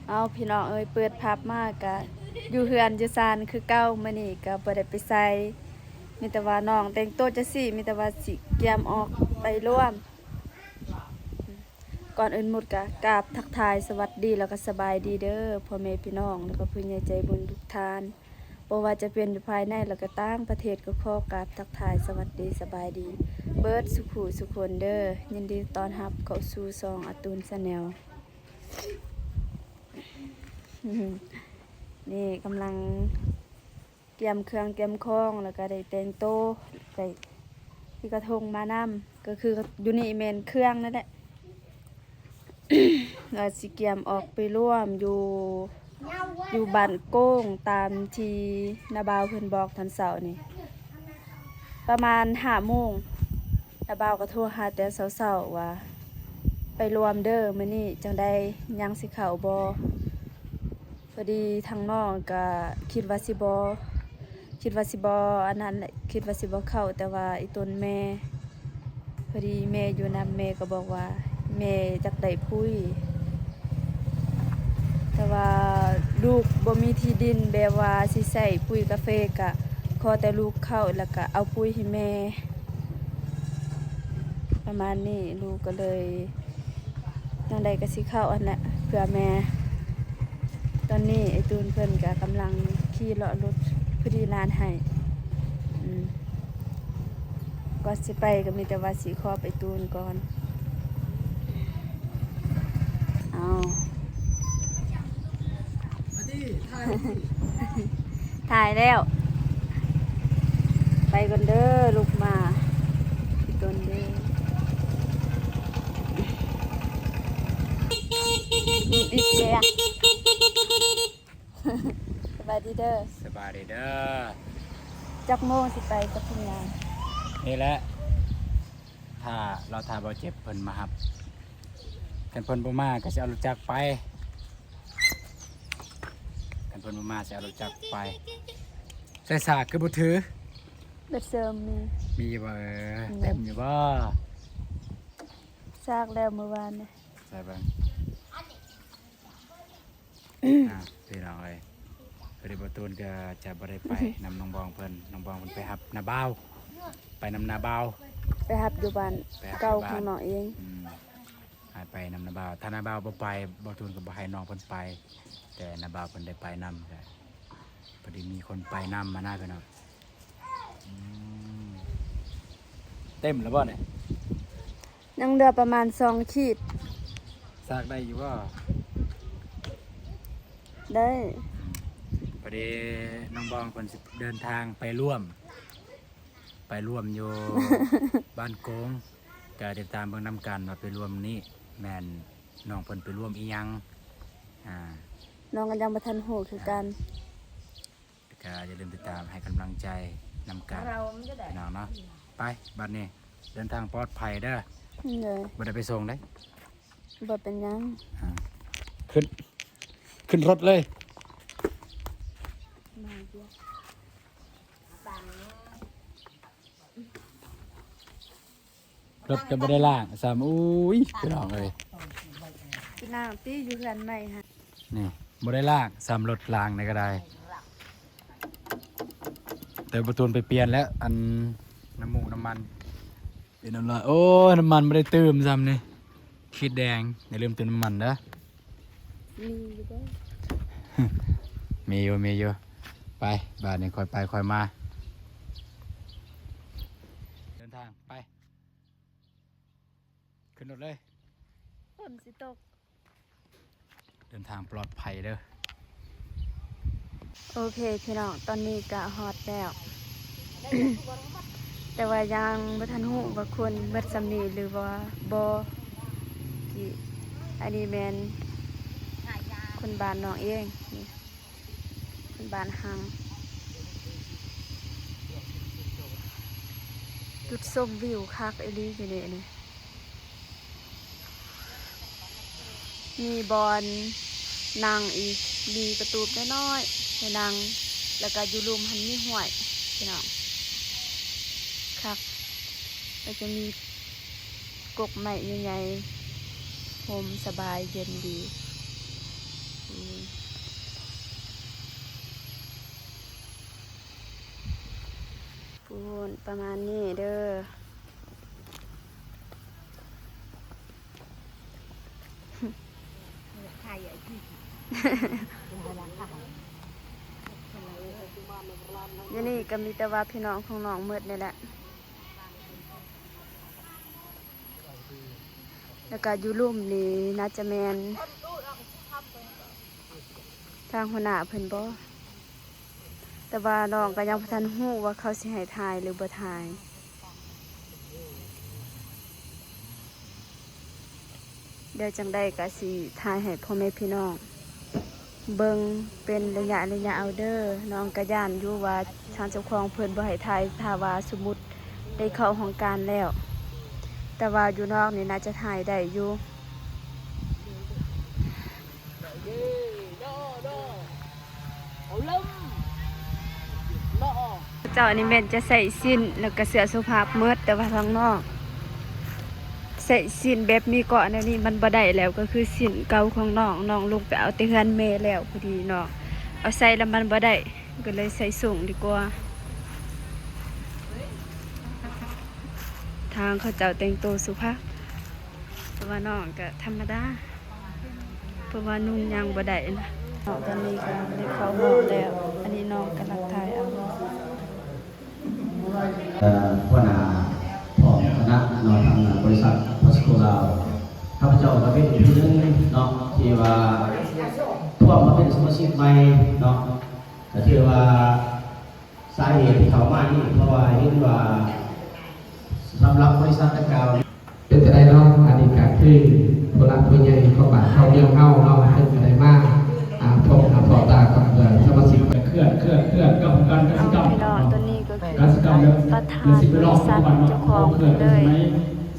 ເອົາ ພີ່ນ້ອງເອີຍ ເປີດພັບມາກະຢູ່ເຮືອນຢູ່ຊານຄືເກົ່າ. ມື້ນີ້ກະບໍ່ໄດ້ໄປໃສ ມີແຕ່ວ່ານ້ອງແຕ່ງໂຕຈັ່ງຊີ້ ມີແຕ່ວ່າຊິກຽມອອກໄປລວມ. ກ່ອນອື່ນໝົດກະກາບທັກທາຍສະຫວັດດີ ແລ້ວກະສະບາຍດີເດີພໍ່ແມ່ພີ່ນ້ອງ ແລ້ວກະຜູ້ໃຫຍ່ໃຈບຸນທຸກທ່ານ. ບໍ່ວ່າຈະເປັນຢູ່ພາຍໃນ ແລະກະຕ່າງປະເທດ ກໍຂໍກາບທັກທາຍສະຫວັດດີສະບາຍດີເບິດສູ່ຜູ້ສູ່ຄົນເດີ. ຍິນດີຕ້ອນຮັບເຂົ້າສູ່ຊ່ອງອາຕູນແຊນແນວ. ນີ້ກຳລັງກຽມເຄື່ອງກຽມຂອງ ແລ້ວກະໄດ້ແຕ່ງໂຕ ໄດ້ ຖືກະທົງມານຳ ກໍຄືຢູ່ນີ້ແມ່ນເຄື່ອງນັ້ນແຫຼະ ວ່າຊິກຽມອອກໄປລວມຢູ່ ຢູ່ບ້ານໂກງ ຕາມທີ່ນ້າບ່າວເພິ່ນບອກຕອນເຊົ້ານີ້ ປະມານຫ້າໂມງ. ນ້າບ່າວກໍໂທຫາແຕ່ເຊົ້າໆ ວ່າໄປລວມເດີ ມື້ນີ້ຈັ່ງໃດ ຍັງຊິເຂົ້າບໍ່? ພໍດີທາງນ້ອງກະຄິດວ່າຊິບໍ່ ຄິດວ່າຊິບໍ່ອັນນັ້ນແຫຼະ ຄິດວ່າຊິບໍ່ເຂົ້າ ແຕ່ວ່າອີ່ຕົນແມ່ ພໍດີແມ່ຢູ່ນຳ ແມ່ກໍບອກວ່າແມ່ຢາກໄດ້ປຸ໋ຍ ແຕ່ວ່າລູກບໍ່ມີທີ່ດິນ ແບບວ່າຊິໃສ່ປຸ໋ຍກາເຟ ກະຂໍແຕ່ລູກເຂົ້າ ແລ້ວກະເອົາປຸ໋ຍໃຫ້ແມ່ ປະມານນີ້ ລູກກໍເລີຍ ຈັ່ງໃດກໍຊິເຂົ້າຫັ້ນແຫຼະ ເພື່ອແມ່. ຕອນນີ້ໄອ້ຕູນເພິ່ນກໍກຳລັງຂີ່ເລາະລົດ ພໍດີຫຼານໄຫ້ ອືມ ກ່ອນຊິໄປກໍມີແຕ່ວ່າຊິຂອບໄອ້ຕູນກ່ອນ. ເອົາ ຖ່າຍແລ້ວ ໄປກ່ອນເດີ ລູກໝາ ອີ່ຕົນເດີ ອີກແລ້ວ. ສະບາຍດີເດີ ສະບາຍດີເດີ. ຈັກໂມງຊິໄປກັບເພິ່ນ? ນີ້ແຫຼະ ຖ້າ ລໍຖ້າບ່າວເຈັບເພິ່ນມາຮັບ ຄັນເພິ່ນບໍ່ມາກໍຊິເອົາລົດຈັກໄປ ຄັນເພິ່ນບໍ່ມາຊິເອົາລົດຈັກໄປ. ໃສ່ສາກຄືບໍ່ຖື? ເບັດເສີມມີ ມີບໍ່? ເອີ ເຕັມຢູ່ບໍ່? ສາກແລ້ວມື້ວານນີ້ ໃສ່ເບິ່ງ. ອ່າ ພີ່ນ້ອງເອີຍ ພໍດີບ່າວຕູນກໍຈະບໍ່ໄດ້ໄປນຳນ້ອງບອງເພິ່ນ ນ້ອງບອງເພິ່ນໄປຮັບນ້າບ່າວ ໄປນຳນ້າບ່າວ ໄປຮັບຢູ່ບ້ານ ໄປຮັບ ເກົ່າ ຢູ່ບ້ານ ຂອງນ້ອງເອງ ອືມ ໃຫ້ໄປນຳນ້າບ່າວ. ຖ້ານ້າບ່າວບໍ່ໄປ ບ່າວຕູນກໍບໍ່ໃຫ້ນ້ອງເພິ່ນໄປ ແຕ່ນ້າບ່າວເພິ່ນໄດ້ໄປນຳ ກໍພໍດີມີຄົນໄປນຳຫັ້ນນະ ພີ່ນ້ອງ. ອືມ ເຕັມແລ້ວບໍ່ນີ້? ຍັງເຫຼືອປະມານສອງຂີດ. ສາກໄດ້ຢູ່ບໍ່? ໄດ້. ອືມ ພໍດີນ້ອງບອງເພິ່ນຊິເດີນທາງໄປລວມ ໄປລວມຢູ່ ບ້ານໂກງ ກໍຕິດຕາມເບິ່ງນຳກັນວ່າໄປລວມນີ້ແມ່ນນ້ອງເພິ່ນໄປລວມອີ່ຫຍັງ. ອ່າ ນ້ອງກໍຍັງບໍ່ທັນຮູ້ຄືກັນ. ອ່າ ກໍຢ່າລືມຕິດຕາມໃຫ້ກຳລັງໃຈນຳກັນ ພີ່ນ້ອງເນາະ. ໄປ ບັດນີ້ເດີນທາງປອດໄພເດີ. ໂດຍ. ບໍ່ໄດ້ໄປສົ່ງເດ້. ບໍ່ເປັນຫຍັງ. ອ່າ ຂຶ້ນ ຂຶ້ນລົດເລີຍ. ລົດກໍບໍ່ໄດ້ລ້າງຊ້ຳ. ໂອ້ຍ ພີ່ນ້ອງເອີຍ ກິນນ້ຳຕິ ຢູ່ເຮືອນໃໝ່ຫັ້ນ. ນີ້ບໍ່ໄດ້ລ້າງຊ້ຳ ລົດລ້າງນີ້ກໍໄດ້ ແຕ່ບໍ່ຕູນໄປປ່ຽນແລ້ວ ອັນ ນ້ຳມູກນ້ຳມັນ ເປັນນ້ຳລາຍ. ໂອ້ຍ ນ້ຳມັນບໍ່ໄດ້ຕື່ມຊ້ຳນີ້ ຂີດແດງ. ຢ່າລືມຕື່ມນ້ຳມັນເດີ. ມີຢູ່ບໍ່? ມີຢູ່ ມີຢູ່. ໄປ ບາດນີ້ຄ່ອຍໄປຄ່ອຍມາ. ເດີນທາງໄປ. ຂຶ້ນລົດເລີຍ. ຝົນຊິຕົກ. ເດີນທາງປອດໄພເດີ. ໂອເຄ ພີ່ນ້ອງ ຕອນນີ້ກະຮອດແລ້ວ ແຕ່ວ່າຍັງບໍ່ທັນຮູ້ວ່າຄົນໝົດສ່ຳນີ້ຫຼືວ່າບໍ່. ທີ່ ອັນນີ້ແມ່ນຄົນບ້ານນ້ອງເອງ ນີ້ ຄົນບ້ານຮັງ. ຈຸດຊົມວິວຄັກອີ່ຫຼີຢູ່ນີ້ ອັນນີ້. ມີບ່ອນນັ່ງອີກ ມີກະຕູບນ້ອຍໆໃຫ້ນັ່ງ ແລ້ວກະຢູ່ລຸ່ມຫັ້ນມີຫ້ວຍ ພີ່ນ້ອງ ຄັກ. ແລ້ວກະມີກົກໄມ້ໃຫຍ່ໆ ຮົ່ມສະບາຍເຢັນດີ. ພຸ້ນ ປະມານນີ້ເດີ. ດຽວນີ້ກໍມີແຕ່ວ່າພີ່ນ້ອງຂອງນ້ອງໝົດນີ້ແຫຼະ. ແລ້ວກໍຢູ່ລຸ່ມນີ້ໜ້າຈະແມ່ນທາງຫົວໜ້າເພິ່ນບໍ ແຕ່ວ່ານ້ອງກໍຍັງບໍ່ທັນຮູ້ວ່າເຂົາຊິໃຫ້ຖ່າຍຫຼືບໍ່ຖ່າຍ. ດຽວຈັ່ງໃດກໍຊິຖ່າຍໃຫ້ພໍ່ແມ່ພີ່ນ້ອງເບິ່ງເປັນໄລຍະໄລຍະເອົາເດີ. ນ້ອງກໍຢ້ານຢູ່ວ່າທາງເຈົ້າຂອງເພິ່ນບໍ່ໃຫ້ຖ່າຍ ຖ້າວ່າສົມມຸດໄດ້ເຂົ້າຫ້ອງການແລ້ວ, ແຕ່ວ່າຢູ່ນອກນີ້ໜ້າຈະຖ່າຍໄດ້ຢູ່. ເຈົ້ານີ້ແມ່ນຈະໃສ່ສິ້ນ ແລ້ວກະເສື້ອສຸພາບໝົດ, ແຕ່ວ່າທາງນອກໃສ່ສິ້ນແບບມີເກາະແນວນີ້ມັນບໍ່ໄດ້ແລ້ວ, ກໍຄືສິ້ນເກົ່າຂອງນ້ອງ, ນ້ອງລົງໄປເອົາແຕ່ເຮືອນແມ່ແລ້ວ ພໍດີນ້ອງເອົາໃສ່ແລ້ວມັນບໍ່ໄດ້ ກໍເລີຍໃສ່ໂສ້ງດີກວ່າ. ທາງເຂົາເຈົ້າແຕ່ງໂຕສຸພາບ, ແຕ່ວ່ານ້ອງກໍທຳມະດາ ເພາະວ່ານຸ່ງຍາງບໍ່ໄດ້ນະ. ເນາະ ຕອນນີ້ກໍໄດ້ເຂົ້າຫ້ອງແລ້ວ, ອັນນີ້ນ້ອງກຳລັງຖ່າຍເອົາ. ເອີ ຫົວໜ້າພ້ອມຄະນະເນາະ ທາງບໍລິສັດພາສໂກລາວ, ຂ້າພະເຈົ້າກໍເປັນຜູ້ໜຶ່ງເນາະ ທີ່ວ່າພວມມາເປັນສະມາຊິກໃໝ່ເນາະ, ກໍຖືວ່າ ສາເຫດທີ່ເຂົ້າມານີ້ ເພາະວ່າເຫັນວ່າສຳລັບບໍລິສັດດັ່ງກ່າວ ເປັນຈັ່ງໃດເນາະ? ອັນນີ້ກໍຄືຜູ້ຫຼັກຜູ້ໃຫຍ່ຂອງບ້ານເຮົາ ເມືອງເຮົາເນາະ ເພິ່ນກໍໄດ້ມາ ອ່າ ພົບໜ້າພົບຕາກັບ ເອີ ສະມາຊິກ ເຄື່ອນ ເຄື່ອນ ເຄື່ອນກັບການກະສິກຳເນາະ, ກະສິກຳແບບ ປະທານບໍລິສັດເຈົ້າຂອງເພິ່ນເລີຍ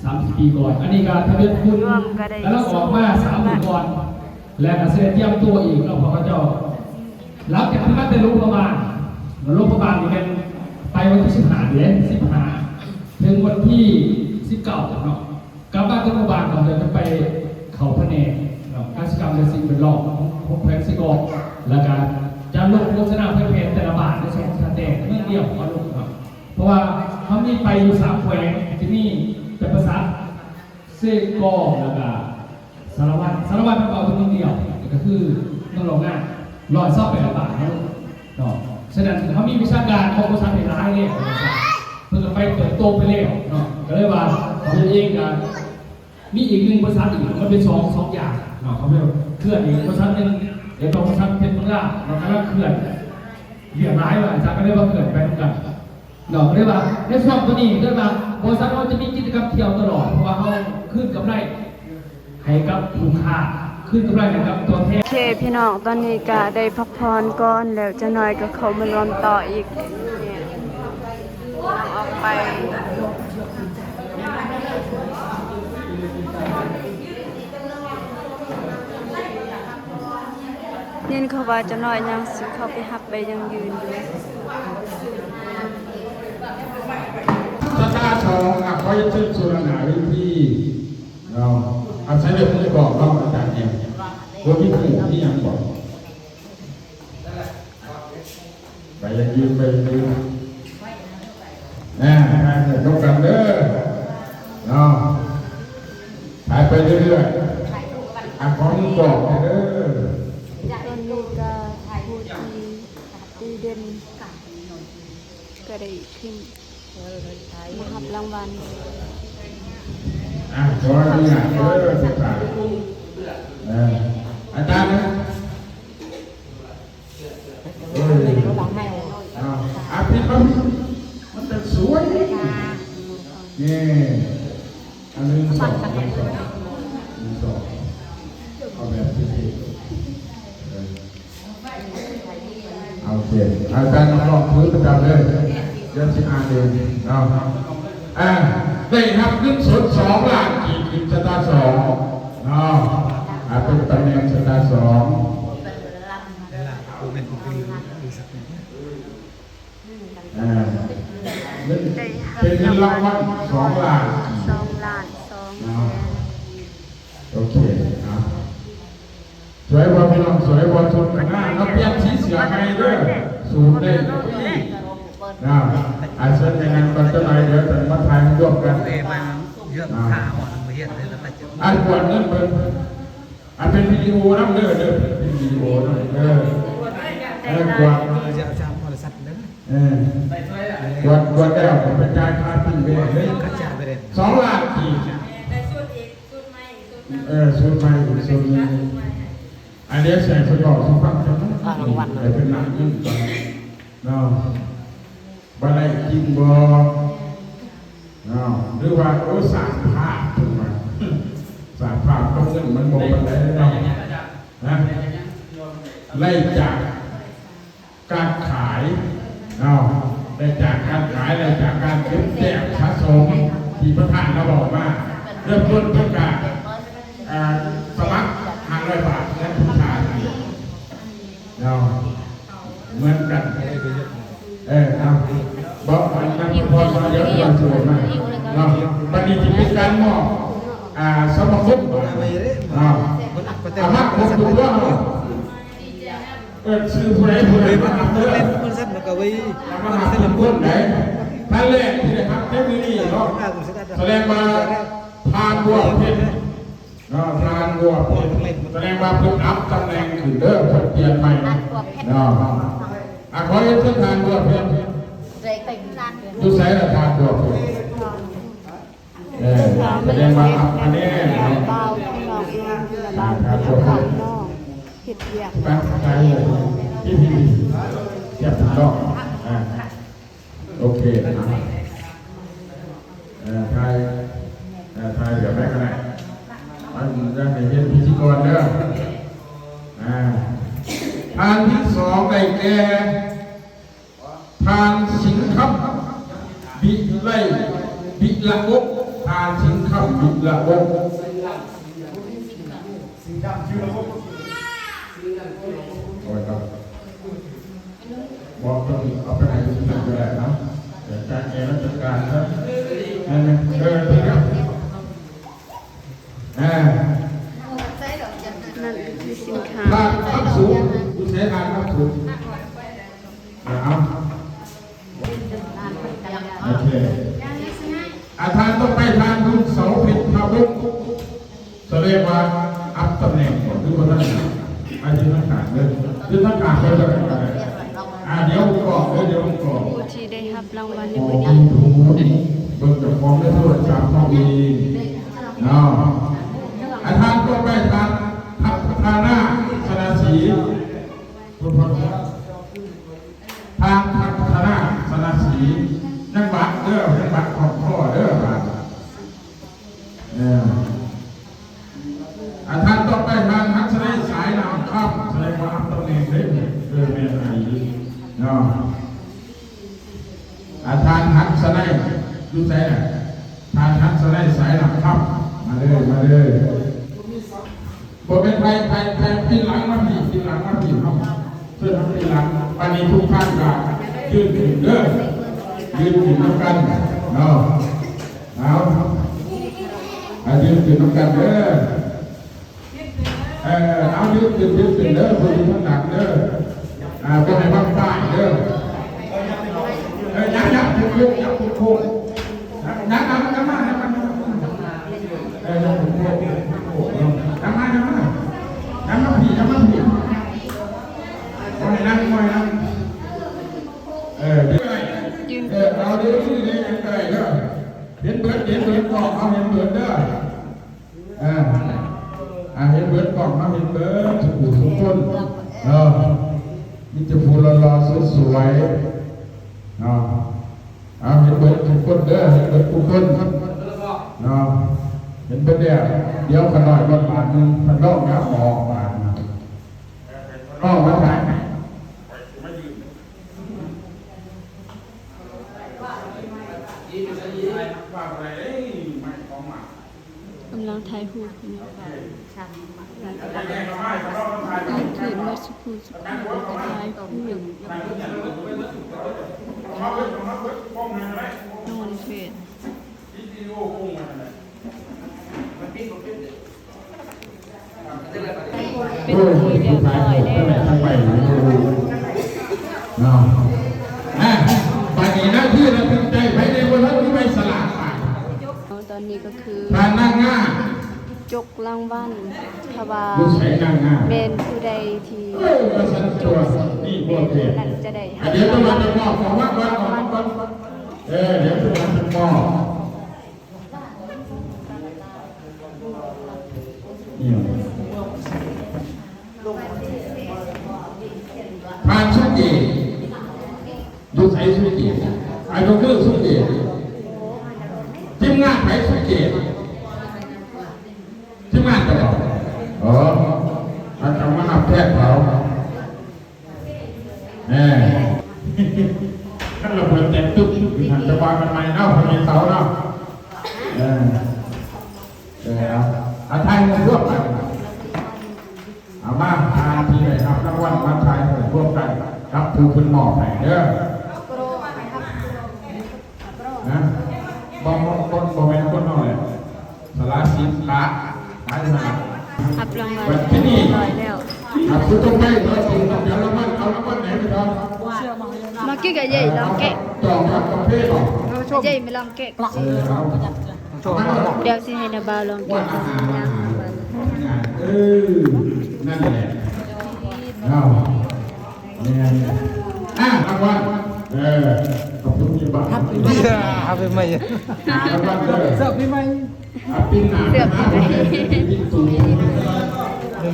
ສາມສິບປີກ່ອນ. ອັນນີ້ກໍທະບຽນຄຸນກຳລັງອອກມາສາມມື້ກ່ອນ ແລະກໍຊິໄດ້ຕຽມຕົວອີກເນາະ ເພາະເຂົາເຈົ້າ ຫຼັງຈາກທີ່ມາແຕ່ຫຼວງພະບາງ, ຫຼວງພະບາງນີ້ແມ່ນໄປວັນທີສິບຫ້າເດ້ ສິບຫ້າ ເຖິງວັນທີສິບເກົ້າເນາະ. ກັບມາແຕ່ຫຼວງພະບາງກໍຈະໄປເຂົ້າພະແນກເນາະ ກະສິກຳ ແລະ ສິ່ງແວດລ້ອມຂອງແຂວງເຊກອງ, ແລ້ວກໍຈະລົງໂຄສະນາເຜີຍແຜ່ແຕ່ລະບ້ານໃນສອງສາແຕ່ເມືອງດຽວເຮົາລົງເນາະ, ເພາະວ່າເຮົາມີໄປຢູ່ສາມແຂວງ ຈະມີຈຳປາສັກ ເຊກອງ ແລ້ວກະສາລະວັນ, ສາລະວັນເຮົາເອົາແຕ່ເມືອງດຽວ ກໍຄືເມືອງຫຼອງງາມ ຮ້ອຍຊາວແປດບ້ານເນາະ. ສະນັ້ນເຮົາມີວິຊາການຂອງບໍລິສັດຫຼາຍແລ້ວ ເພິ່ນກໍໄປເຕີບໂຕໄປແລ້ວເນາະ, ກໍເລີຍວ່າເຮົາເອງກໍມີອີກໜຶ່ງບໍລິສັດອີກ ມັນເປັນສອງ ສອງຢ່າງເນາະ. ເຮົາເຄື່ອນອີກບໍລິສັດໜຶ່ງ ແລ້ວກໍບໍລິສັດເພັດເມືອງລາວເນາະ ກຳລັງເຄື່ອນວຽກຫຼາຍວ່າ ອາຈານກໍເລີຍວ່າເຄື່ອນໄປນຳກັນ ເນາະ. ເລີຍວ່າໃນຊ່ວງໂຕນີ້ ເລີຍວ່າບໍລິສັດເຮົາຈະມີກິດຈະກຳທ່ຽວຕະຫຼອດ ເພາະວ່າເຮົາຄືນກຳໄລໃຫ້ກັບລູກຄ້າ ຄືນກຳໄລໃຫ້ກັບຕົວແທນ. ໂອເຄ ພີ່ນ້ອງ ຕອນນີ້ກະໄດ້ພັກຜ່ອນກ່ອນ ແລ້ວຈັກໜ້ອຍກໍເຂົ້າມາລວມຕໍ່ອີກ. ອອກໄປ ຍິນເຂົາວ່າຈັກໜ້ອຍຍັງຊິເຂົ້າໄປຮັບໃບຢັ້ງຢືນຢູ່. ສະຕາສອງ ອາ ຂໍຮຽນເຊີນສູ່ດ້ານໜ້າເວທີເນາະ. ອາ ໃສ່ເລື່ອງມືກອງເນາະ ອາຈານແອມ ບໍ່ມີຜູ້ມີຫຍັງບໍ່? ໄປຍັງຢືນ ໄປຍັງຢືນ ນະ ຖ່າຍຮູບນຳກັນເດີເນາະ ຖ່າຍໄປເລື້ອຍໆ. ອາ ຂໍມືກອງເດີ. ຕອນນີ້ກະຜູ້ທີ່ດີເດັ່ນກະໄດ້ຂຶ້ນມາຮັບລາງວັນ. ອາ ຂໍອະນຸຍາດເດີ ເອີ ອາຈານນະ. ເອີ ເອົາ ອາ ຜິດມາ ມັນຈະສວຍ. ນີ້ ອັນໜຶ່ງ ສອງ ໜຶ່ງ ສອງ ໜຶ່ງ ສອງ ເອົາແບບເທ່ໆ ເອີ ໂອເຄ ອາຈານນັກຮ້ອງ ຖືປະຈຳເລີຍ ດຽວຊິອ່ານເອງເນາະ. ອາ ໄດ້ຮັບເງິນສົດສອງລ້ານກີບ ເປັນສະຕາສອງເນາະ. ອາ ເປັນຕຳແໜ່ງສະຕາສອງ ອາ ເປັນເງິນລາງວັນສອງລ້ານ ສອງລ້ານສອງແສນ. ໂອເຄ ເອົາ ຊ່ວຍບອກພີ່ນ້ອງ ຊ່ວຍ ບໍ່ຊຸດໜ້າ ມາປ່ຽນສີເສື້ອໃໝ່ເດີ ສູນໄດ້ນະ. ອາ ເຊີນແມ່ນາງກ່ອນຈັກໜ້ອຍ ດຽວຈະມາຖ່າຍຮູບກັນ. ອາ ກວດເງິນເບິ່ງ ອາ ເປັນວິດີໂອນຳເດີ ເດີ ເປັນວິດີໂອນຳເດີ. ເອີ ກວດ ເອີ ກວດ ກວດແລ້ວກໍໄປຈ່າຍຄ່າຕີແວ່ເດີ ສອງລ້ານກີບ. ເອີ ຊຸດໃໝ່ອີກຊຸດໜຶ່ງ. ອັນນີ້ໃສ່ເພິ່ນບອກສູ່ຟັງ ຈັ່ງນັ້ນ ໃຫ້ເພິ່ນນັບເງິນກ່ອນເນາະ ວ່າໄດ້ຈິງບໍ່ເນາະ ຫຼືວ່າ ໂອ້ ສ້າງພາບ ເພິ່ນວ່າ ສ້າງພາບກັບເງິນມັນບໍ່ປານໃດເນາະ ນະ ໄລ່ຈາກ ການຂາຍເນາະ ໄດ້ຈາກການຂາຍ ໄດ້ຈາກການເກັບແຕ້ມສະສົມທີ່ປະທານລາວເວົ້າມາ. ເລີ່ມຕົ້ນເພິ່ນກະ ອ່າ ສະໝັກຫ້າຮ້ອຍບາດ ແລະ ຜູ້ຊາຍເນາະ ເໝືອນກັນ. ເອີ ເອົາ ບອກ ອັນນັ້ນພໍ ດຽວຊິມາເນາະ. ບັດນີ້ຊິເປັນການມອບ ອ່າ ສະມາຄົມເນາະ ເອົາມາຄົບທຸກຄົນເນາະ. ເອີ້ນຊື່ຜູ້ໃດຜູ້ໃດມາຮັບເດີ ມາຮັບທຸກຄົນໃດ. ທ່ານແລກທີ່ໄດ້ຮັບໃນມື້ນີ້ເນາະ ສະແດງວ່າທ່ານບົວເພັດເນາະ ທ່ານບົວເພັດ ສະແດງວ່າເພິ່ນອັບຕຳແໜ່ງຂຶ້ນເດີ ເພິ່ນປ່ຽນໃໝ່ເນາະ. ອາ ຂໍຮຽນເຊີນທ່ານບົວເພັດ ຢູ່ໃສລະທ່ານບົວເພັດ? ເອີ ສະແດງວ່າຮັບຄະແນນເນາະ ບ່າວນ້ອງເອງ ລະບາດເຮັດວຽກ ເຮັດວຽກ ຕັ້ງໃຈ ທີ່ດີ ຈຽບເນາະ. ໂອເຄ ເອີ ຖ່າຍ ເອີ ຖ່າຍແບບໃດກໍໄດ້ ອັນ ຢ່າໃຫ້ເຫັນພິທີກອນເດີ. ອາ ທ່ານທີສອງໄດ້ແກ່ ທ່ານສິງຄຳ ວິໄລ ວິລະວົງ ທ່ານສິງຄຳ ວິລະວົງ. ໂອ້ຍ ບໍ່ຕ້ອງເອົາໄປໃຫ້ທີ່ນັ້ນກໍໄດ້ເນາະ ຈາກແກນະຈັດການເນາະ. ເອີ ເອີ ເອີ ເອີ. ອ່າ ນັ້ນຄືສິນຄ້າ ທ່ານຄຳສູງ ຢູ່ໃສທ່ານຄຳສູງ? ເອົາ ໂອເຄ ອາ ທ່ານຕໍ່ໄປ ທ່ານບຸນເສົາ ເພັດທະວົງ ສະແດງວ່າອັບຕຳແໜ່ງບໍ່ ຫຼືວ່າທ່ານ ອາ ຢູ່ທາງກາງເດີ ຢູ່ທາງກາງເດີ. ອ່າ ດຽວກອກເດີ ດຽວກອກ ຜູ້ທີ່ໄດ້ຮັບລາງວັນໃນມື້ນີ້ ເບິ່ງເຈົ້າຂອງໃນໂທລະສັບເຮົາເອງເນາະ. ອາ ທ່ານຕໍ່ໄປ ທ່ານ ທັດທະນາ ຊະນະສີ ທ່ານ ທັດທະນາ ຊະນະສີ ຍັງບັດເດີ ຍັງບັດຂອງພໍ່ເດີ ບາດ ເອີ. ອາ ທ່ານຕໍ່ໄປ ທ່ານ ຮັດສະໄນ ສາຍນາມຄຳ ສະແດງວ່າຮັບຕຳແໜ່ງເດ້ ເອີ ແມ່ນອີ່ຫຼີເນາະ. ອາ ທ່ານ ຮັດສະໄນ ຢູ່ໃສລະ? ທ່ານ ຮັດສະໄນ ສາຍນາມຄຳ ມາເລີຍ ມາເລີຍ. ບໍ່ແມ່ນ ໄປ ໄປ ໄປ ປິ່ນຫຼັງມາພີ້ ປິ່ນຫຼັງມາພີ້ເນາະ ເຊີນມາປິ່ນຫຼັງ. ບາດນີ້ທຸກທ່ານກໍຢືນຂຶ້ນເດີ ຢືນຂຶ້ນນຳກັນເນາະ. ເອົາ ອ່າ ຢືນຂຶ້ນນຳກັນເດີ. ເອີ ເອົາ ຢືນຂຶ້ນ ຢືນຂຶ້ນເດີ ຜູ້ຢູ່ທາງຫຼັງເດີ. ອ່າ ບໍ່ໃຫ້ບັງປ້າຍເດີ. ເອີ ຍັບ ຍັບ ຍົກ ຍົກ ຍັບໂຄ້ງ ຍັບ ຍັບ ຍັບມາ ຍັບມາ ຍັບມາ. ເອີ ຍັບໂຄ້ງ ຍັບໂຄ້ງ ຍັບມາ ຍັບມາ ຍັບມາພີ້ ຍັບມາພີ້. ບໍ່ໃຫ້ນັ່ງ ບໍ່ໃຫ້ນັ່ງ. ເອີ ເອີ ເອົາເດີ ຊື່ເດ້ ຍັງໄດ້ເດີ. ເຫັນເບີດ ເຫັນເບີດ ກ້ອງເຮົາເຫັນເບີດເດີ. ອ່າ ອ່າ ເຫັນເບີດ ກ້ອງເຮົາເຫັນເບີດ ທຸກຜູ້ທຸກຄົນເນາະ. ມີແຕ່ຜູ້ຫຼໍ່ໆ ສວຍໆ ເນາະ. ເອົາ ເຫັນເບີດທຸກຄົນເດີ ເຫັນເບີດທຸກຄົນເນາະ. ເຫັນເບີດແລ້ວ ດຽວຂ້ານ້ອຍລົດບາດໜຶ່ງ ທ່ານລອງຫຍັບອອກບາດໜຶ່ງ ລອງມາຖ່າຍໃຫ້. ກຳລັງຖ່າຍຮູບຢູ່ນີ້ ເພື່ອນເກີດໝົດສຸຜູ້ສຸຄົນ ກະຖ່າຍຮູບ ນອນເຟສ. ມັນປິດບໍ່ເປັນເດ້. ເປັນທີ່ຮຽບຮ້ອຍແລ້ວ ເນາະ. ອ່າ ບາດນີ້ນາງທີ່ລະທຶກໄດ້ ໃຜແດ່ບໍ່ທັນມີໃບສະຫຼາກບາດ ຕອນນີ້ກໍຄື ທ່ານນາງງາມ ຈົກລາງວັນ ຖ້າວ່າ ຢູ່ໃສນາງງາມ ແມ່ນຜູ້ໃດທີ່ ເອີ ວ່າຊັ້ນຕົວ ນີ້ບໍ່ແທ້ ນັ້ນຈະໄດ້ຮັບ ດຽວຈະມາຈະມອບຂອງລາງວັນ ເອີ ດຽວຈະມາຈະມອບ ທ່ານສຸເກດ ຢູ່ໃສສຸເກດ? ອາ ຍົກມືສຸເກດ. ທີມງານໃຜສຸເກດ? ທີມງານຕະຫຼອດ. ອໍ ເຂົາເຈົ້າມາຮັບແທນເຂົາ. ແນ່ ຄັນລະເບີດແຕກຕຶບຢູ່ຫັ້ນ ຈະວ່າກັນໃໝ່ເນາະ ພໍ່ໃຫຍ່ເຕົາເນາະ. ເອີ ເອີ ເອົາ ເອົາ ຖ່າຍຮູບຮ່ວມກັນ ເອົາມາ ທ່ານທີ່ໄດ້ຮັບລາງວັນ ມາຖ່າຍຮູບຮ່ວມກັນກັບຜູ້ເພິ່ນມອບໃຫ້ເດີ. ນະ ບໍ່ ບໍ່ ບໍ່ ບໍ່ແມ່ນຄົນເຮົາແຫຼະ ສາລາສິບ ປະ ໄປຫັ້ນລະ. ຮັບລາງວັນຮຽບຮ້ອຍແລ້ວ ອ່າ ຜູ້ຕໍ່ໄປເນາະ ຕ້ອງຈັບລາງວັນ ເອົາລາງວັນໃຫ້ໄປກ່ອນ. ມາກິນກະເຢັນລອງແກະ ຈອງຮັບກາເຟບໍ່? ເຢັນມາລອງແກະ ເອີ ເອົາ ດຽວຊິໃຫ້ນາບ່າວລອງແກະ ເອີ ນັ້ນແຫຼະ ເອົາ ແມ່ນ ອ່າ ລາງວັນ ເອີ ຂອບຄຸນທີ່ບາກ ຮັບປີໃໝ່ ຮັບປີໃໝ່ ລາງວັນເດີ ເສີບປີໃໝ່ ອ່າ ປີໜ້າ ເສືອບ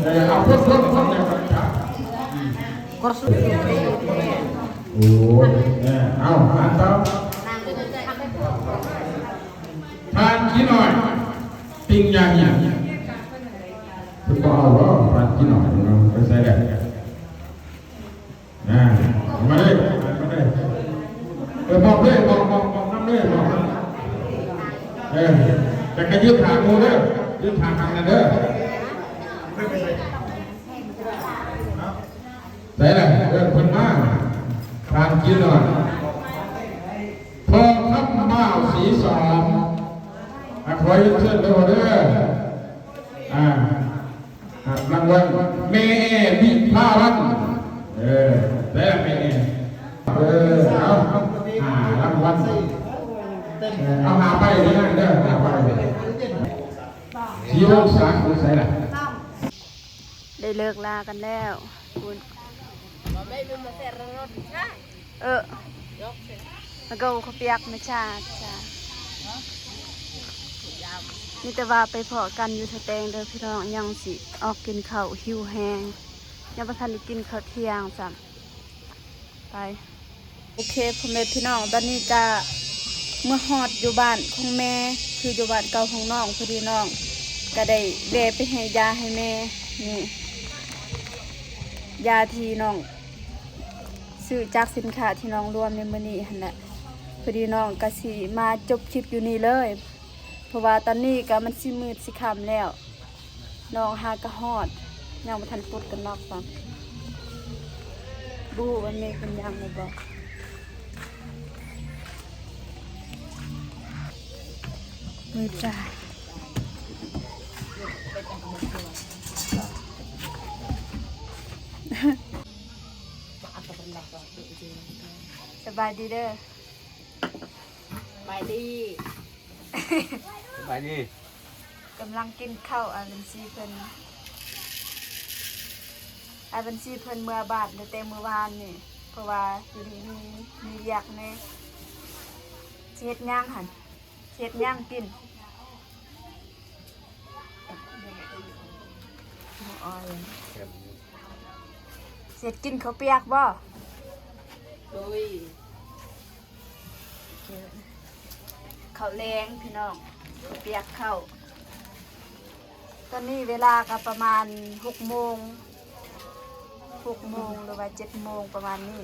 ເອີ ເອົາ ຄົນ ຄົນ ຄົນ ໂອ້ ເອີ ເອົາ ອ່ານຕໍ່ ທ່ານຂີ້ນ້ອຍ ຕິ່ງຍາງຫຍັງ ເພິ່ນບໍ່ເອົາບໍ່ ທ່ານຂີ້ນ້ອຍ ເອົາໄປໃສແລ້ວ? ອ່າ ມາເລີຍ ມາເລີຍ ເອີ ບອກເລີຍ ບອກ ບອກ ບອກນຳເລີຍ ບອກນຳ ເອີ ແຕ່ກະຢືນຖ້າໝູ່ເດີ ຢືນຖ້າຂ້າງນັ້ນເດີ. ໃສລະ? ເອີ້ນເພິ່ນມາ ທ່ານກິນນອນ ທອງຄຳບ່າວສີສອນ ອ່າ ຂໍຮຽນເຊີນເດີ ເດີ ອ່າ ຮັບລາງວັນ ແມ່ແອ ວິພາວັນ ເອີ ແຕ່ແມ່ແອ ເອີ ເອົາ ຫ້າລາງວັນ ເອີ ເອົາຫ້າໃບເດີນາງເດີ ຫ້າໃບ ສີວົງສາຢູ່ໃສລະ? ໄດ້ເລີກລາກັນແລ້ວພຸ້ນ ເອີ ແລ້ວກໍເຂົ້າປຽກມາຈາກ ມີແຕ່ວ່າໄປພໍ້ກັນຢູ່ຖະແຕງເດີພີ່ນ້ອງ ຍັງຊິອອກກິນເຂົ້າ ຫິວແຮງ ຍັງບໍ່ທັນໄດ້ກິນເຂົ້າທ່ຽງຊ້ຳ. ໄປ ໂອເຄ ພໍ່ແມ່ພີ່ນ້ອງ ຕອນນີ້ກະເມືອຮອດຢູ່ບ້ານຂອງແມ່ ຄືຢູ່ບ້ານເກົ່າຂອງນ້ອງ ພໍດີນ້ອງກະໄດ້ແວ່ໄປໃຫ້ຢາໃຫ້ແມ່ ນີ້ ຢາທີ່ນ້ອງຊື້ຈາກສິນຄ້າທີ່ນ້ອງລວມໃນມື້ນີ້ຫັ້ນແຫຼະ ພໍດີນ້ອງກະຊິມາຈົບຄລິບຢູ່ນີ້ເລີຍ ເພາະວ່າຕອນນີ້ກະມັນຊິມືດຊິຄ່ຳແລ້ວ. ນ້ອງຫາກະຮອດ ຍັງບໍ່ທັນປົດກັນນອກຊ້ຳ ບໍ່ຮູ້ວ່າແມ່ເພິ່ນຍ່າງແລ້ວບໍ່ ມືດຈ້າ ສະບາຍດີເດີ ສະບາຍດີ ສະບາຍດີ ກຳລັງກິນເຂົ້າ ອ້າຍບັນຊີເພິ່ນ ອ້າຍບັນຊີເພິ່ນເມືອບ້ານຕັ້ງແຕ່ມື້ວານນີ້ ເພາະວ່າຢູ່ນີ້ມີ ມີວຽກແດ່ ຊິເຮັດຫຍັງຫັ້ນ ຊິເຮັດຫຍັງກິນ? ຊິເຮັດກິນເຂົ້າປຽກບໍ່? ໂດຍ. ເຂົ້າແລງພີ່ນ້ອງ ປຽກເຂົ້າ ຕອນນີ້ເວລາກໍປະມານຫົກໂມງ ຫົກໂມງ ຫຼືວ່າເຈັດໂມງ ປະມານນີ້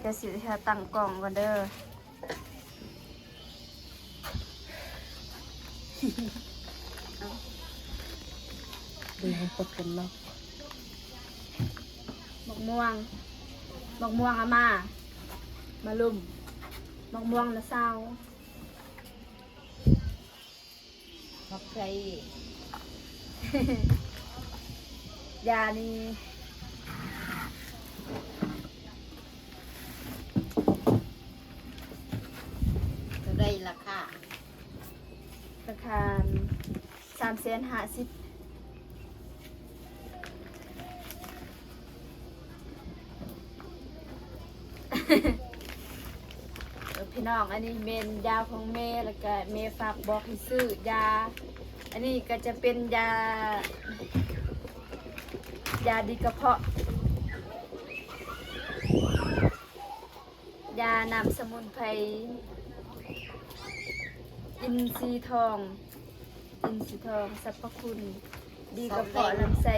ດຽວຊິເຮັດຕັ້ງກ້ອງກ່ອນເດີ. ເອົາ ເບິ່ງໃຫ້ປົດກັນເນາະ ໝາກມ່ວງ ໝາກມ່ວງອາມ່າ ມາລຸມ ໝາກມ່ວງນາຊາວ. ໃສ່ຢານີ້ ເທົ່າໃດລາຄາ? ລາຄາສາມແສນຫ້າສິບ. ເອີ ພີ່ນ້ອງ ອັນນີ້ແມ່ນຢາຂອງແມ່ ແລ້ວກະແມ່ຝາກບອກໃຫ້ຊື້ຢາ ອັນນີ້ກະຈະເປັນຢາ ຢາດີກະເພາະ ຢານ້ຳສະໝຸນໄພ ອິນຊີທອງ ອິນຊີທອງ ສັບພະຄຸນ ດີກະເພາະລຳໄສ້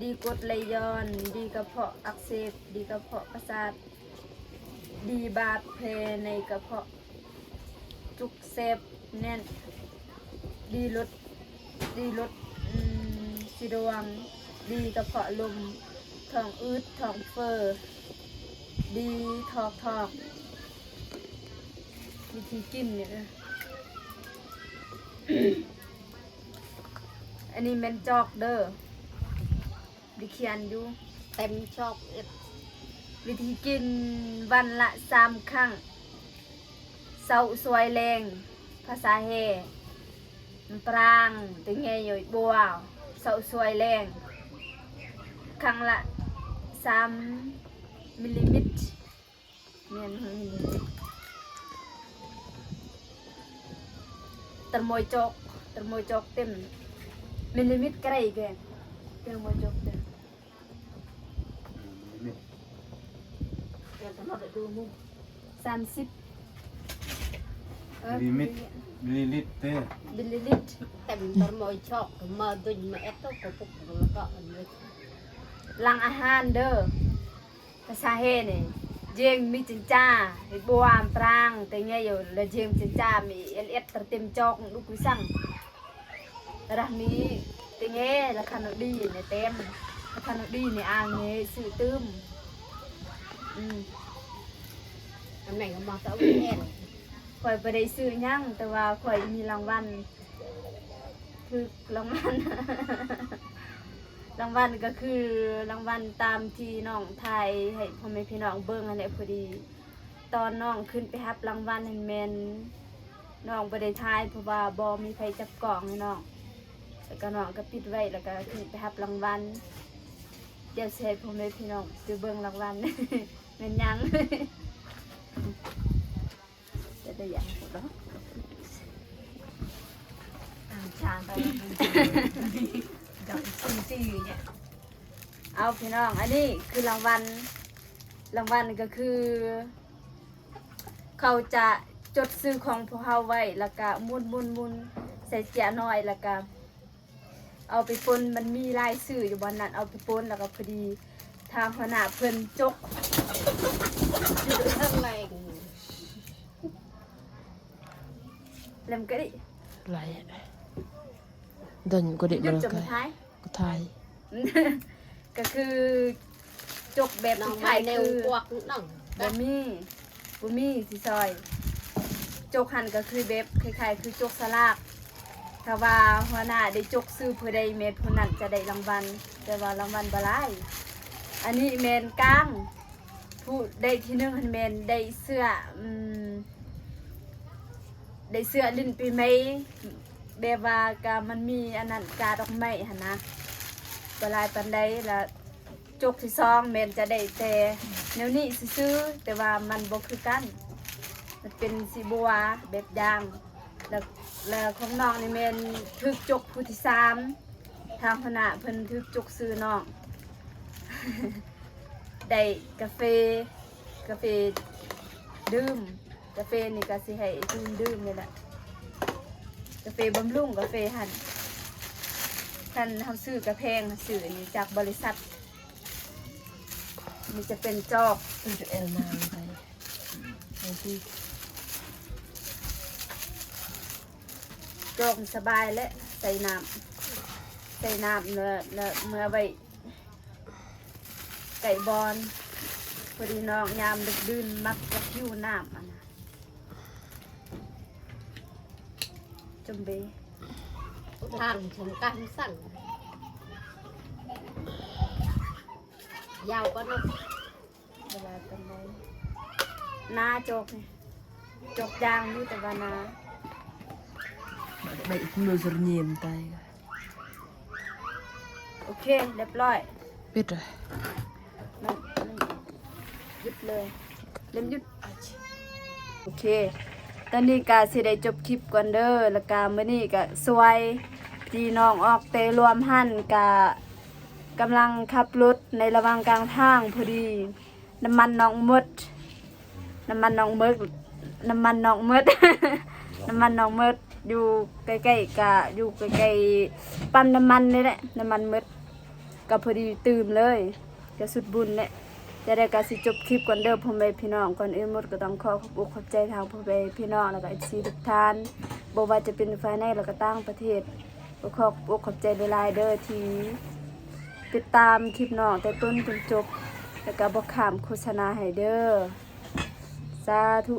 ດີກົດໄຫຼຍ້ອນ ດີກະເພາະອັກເສບ ດີກະເພາະປະສາດ ດີບາດແຜໃນກະເພາະ ຈຸກແສບແໜ້ນ ດີລົດ ດີລົດ ອືມ ສີດວງ ດີກະເພາະລົມ ທ້ອງອືດ ທ້ອງເຟີ ດີຖອກ ຖອກ ວິທີກິນນີ້ ເອີ ອັນນີ້ແມ່ນຈອກເດີ ໄດ້ຂຽນຢູ່ ເຕັມຊອກເອັດ ວິທີກິນວັນລະສາມຄັ້ງ ເຊົ້າສວຍແລງ ພາສາແຮ່ ນ້ຳປາງ ເຕັງແຮ່ ຢອຍບົວ ເຊົ້າສວຍແລງ ຄັ້ງລະສາມມິລລີລິດ ແມ່ນ ເຮົາມີຕະໂມຍຈອກ ຕະໂມຍຈອກເຕັມ ມິລລີລິດກະໄດ້ແກ ຕະໂມຍຈອກເຕັມ ສາມສິບ ເອີ ມິລລີລິດ ມິລລີລິດເດ້ ມິລລີລິດ ເຕັມຕະໂມຍຈອກ ມາດຸນມາເອັດໂຕກະປຸກ ແລ້ວກະອັນນີ້ ຫຼັງອາຫານເດີ. ພາສາເຮນີ້ ຈຽງມີຈິນຈາ ເຮັດບົວອາມປາງ ແຕ່ແງຢູ່ ລະຈຽງຈິນຈາມີເອລເອັດຕະເຕັມຈອກດຸກຸສັງ ລະມີແຕ່ແງ ລະຄາໂນດີໃນເຕັມ ລະຄາໂນດີໃນອ່າງນີ້ຊື້ຕື່ມ ອືມ ອັນແມ່ນກໍມາຕະເວນ ຂ້ອຍບໍ່ໄດ້ຊື້ຫຍັງ ແຕ່ວ່າຂ້ອຍມີລາງວັນ ຖືກລາງວັນ ລາງວັນກໍຄືລາງວັນຕາມທີ່ນ້ອງຖ່າຍໃຫ້ພໍ່ແມ່ພີ່ນ້ອງເບິ່ງຫັ້ນແຫຼະ. ພໍດີຕອນນ້ອງຂຶ້ນໄປຮັບລາງວັນຫັ້ນແມ່ນນ້ອງບໍ່ໄດ້ຖ່າຍ ເພາະວ່າບໍ່ມີໃຜຈັບກ້ອງໃຫ້ນ້ອງ ແລ້ວກໍນ້ອງກໍປິດໄວ້ ແລ້ວກໍຂຶ້ນໄປຮັບລາງວັນ. ດຽວຊິໃຫ້ພໍ່ແມ່ພີ່ນ້ອງໄປເບິ່ງລາງວັນ ແມ່ນຫຍັງ. ຈະໄດ້ຢ່າງພຸ້ນເນາະ ອ່ານຊານໄປ ດອກຊີຊີເນຍ. ເອົາ ພີ່ນ້ອງ ອັນນີ້ຄືລາງວັນ ລາງວັນກໍຄື ເຂົາຈະຈົດຊື່ຂອງພວກເຮົາໄວ້ ແລ້ວກະໝຸນໆໆ ໃສ່ເຈ້ຍນ້ອຍ ແລ້ວກະ ເອົາໄປປົນ ມັນມີລາຍຊື່ຢູ່ບ່ອນນັ້ນ ເອົາໄປປົນ ແລ້ວກໍພໍດີທາງຫົວໜ້າເພິ່ນຈົກຢູ່ເທິງໄລ ແລ້ວມັນກໍໄດ້ ໄລ ດອນກໍໄດ້ ຢຸດ ມາ ຈະມາຖ່າຍ ກໍຖ່າຍ ກໍຄື ຈົກແບບຄ້າຍໆຄື ບໍ່ມີ ບໍ່ມີຊິຊ່ອຍ ຈົກຫັ້ນກໍຄືແບບຄ້າຍໆຄືຈົກສະຫຼາກ ຖ້າວ່າຫົວໜ້າໄດ້ຈົກຊື່ຜູ້ໃດແມ່ນຜູ້ນັ້ນຈະໄດ້ລາງວັນ ແຕ່ວ່າລາງວັນບໍ່ຫຼາຍ. ອັນນີ້ແມ່ນກາງ ຜູ້ໄດ້ທີໜຶ່ງຫັ້ນແມ່ນໄດ້ເສື້ອ ອືມ ໄດ້ເສື້ອຫຼິ້ນປີໃໝ່ ແບບວ່າກະມັນມີອັນນັ້ນ ກາດອກໄມ້ຫັ້ນນະ ບໍ່ຫຼາຍປານໃດ ລະ ຈົກທີສອງແມ່ນຈະໄດ້ແຕ່ແນວນີ້ຊື່ໆ ແຕ່ວ່າມັນບໍ່ຄືກັນ ມັນເປັນສີບົວແບບຢ່າງ ແລ້ວ ແລ້ວຂອງນ້ອງນີ້ແມ່ນຖືກຈົກຜູ້ທີສາມ ທາງຫົວໜ້າເພິ່ນຖືກຈົກຊື່ນ້ອງ ໄດ້ກາເຟ ກາເຟດື່ມ ກາເຟນີ້ກະຊິໃຫ້ຈູນດື່ມນີ້ແຫຼະ ກາເຟບຳລຸງ ກາເຟຫັ້ນ ຄັນເຮົາຊື້ກະແພງ ເຮົາຊື້ອັນນີ້ຈາກບໍລິສັດ ນີ້ຈະເປັນຈອກ ເອລນາງໄປ ໂອເຄ ຈອກສະບາຍແຫຼະ ໃສ່ນ້ຳ ໃສ່ນ້ຳ ແລ້ວ ແລ້ວເມືອໄວ້ ໄກ່ບອນ ພໍດີນ້ອງຍາມດຶກດື່ນມັກຈະຫິວນ້ຳ ອັນນະ ຈົມເບ ທາງຊົງການສັ່ງ ຍາວກວ່າເນາະ ເວລາປານໃດ ໜາຈອກ ຈອກຢາງຢູ່ ແຕ່ວ່າໜາ ໄປອີກມືສະເນມໄຕ ໂອເຄ ຮຽບຮ້ອຍ ປິດເລີຍ ມັນ ມັນຢຸດເລີຍ ເລັມຢຸດ ໂອເຄ ຕອນນີ້ກະຊິໄດ້ຈົບຄລິບກ່ອນເດີ ແລ້ວກະມື້ນີ້ກະຊ່ວຍພີ່ນ້ອງອອກແຕ່ລວມຫັ້ນ ກະກຳລັງຂັບລົດໃນລະຫວ່າງກາງທາງ ພໍດີນ້ຳມັນນ້ອງໝົດ ນ້ຳມັນນ້ອງເມິກ ນ້ຳມັນນ້ອງເມິດ ນ້ຳມັນນ້ອງເມິດ ຢູ່ໃກ້ໆ ກະຢູ່ໃກ້ໆ ປ້ຳນ້ຳມັນນີ້ແຫຼະ ນ້ຳມັນເມິດ ກະພໍດີຕື່ມເລີຍ ກະສຸດບຸນແຫຼະ ຈັ່ງໃດກະຊິຈົບຄລິບກ່ອນເດີພໍ່ແມ່ພີ່ນ້ອງ ກ່ອນອື່ນໝົດກະຕ້ອງຂໍຂອບອົກຂອບໃຈທາງພໍ່ແມ່ພີ່ນ້ອງ ແລ້ວກະເອັຟຊີທຸກທ່ານ ບໍ່ວ່າຈະເປັນພາຍໃນ ແລ້ວກະຕ່າງປະເທດ ກໍຂໍຂອບອົກຂອບໃຈຫຼາຍໆເດີ ທີ່ຕິດຕາມຄລິບນ້ອງແຕ່ຕົ້ນຈົນຈົບ ແລ້ວກະບໍ່ຂ້າມໂຄສະນາໃຫ້ເດີ ສາທຸ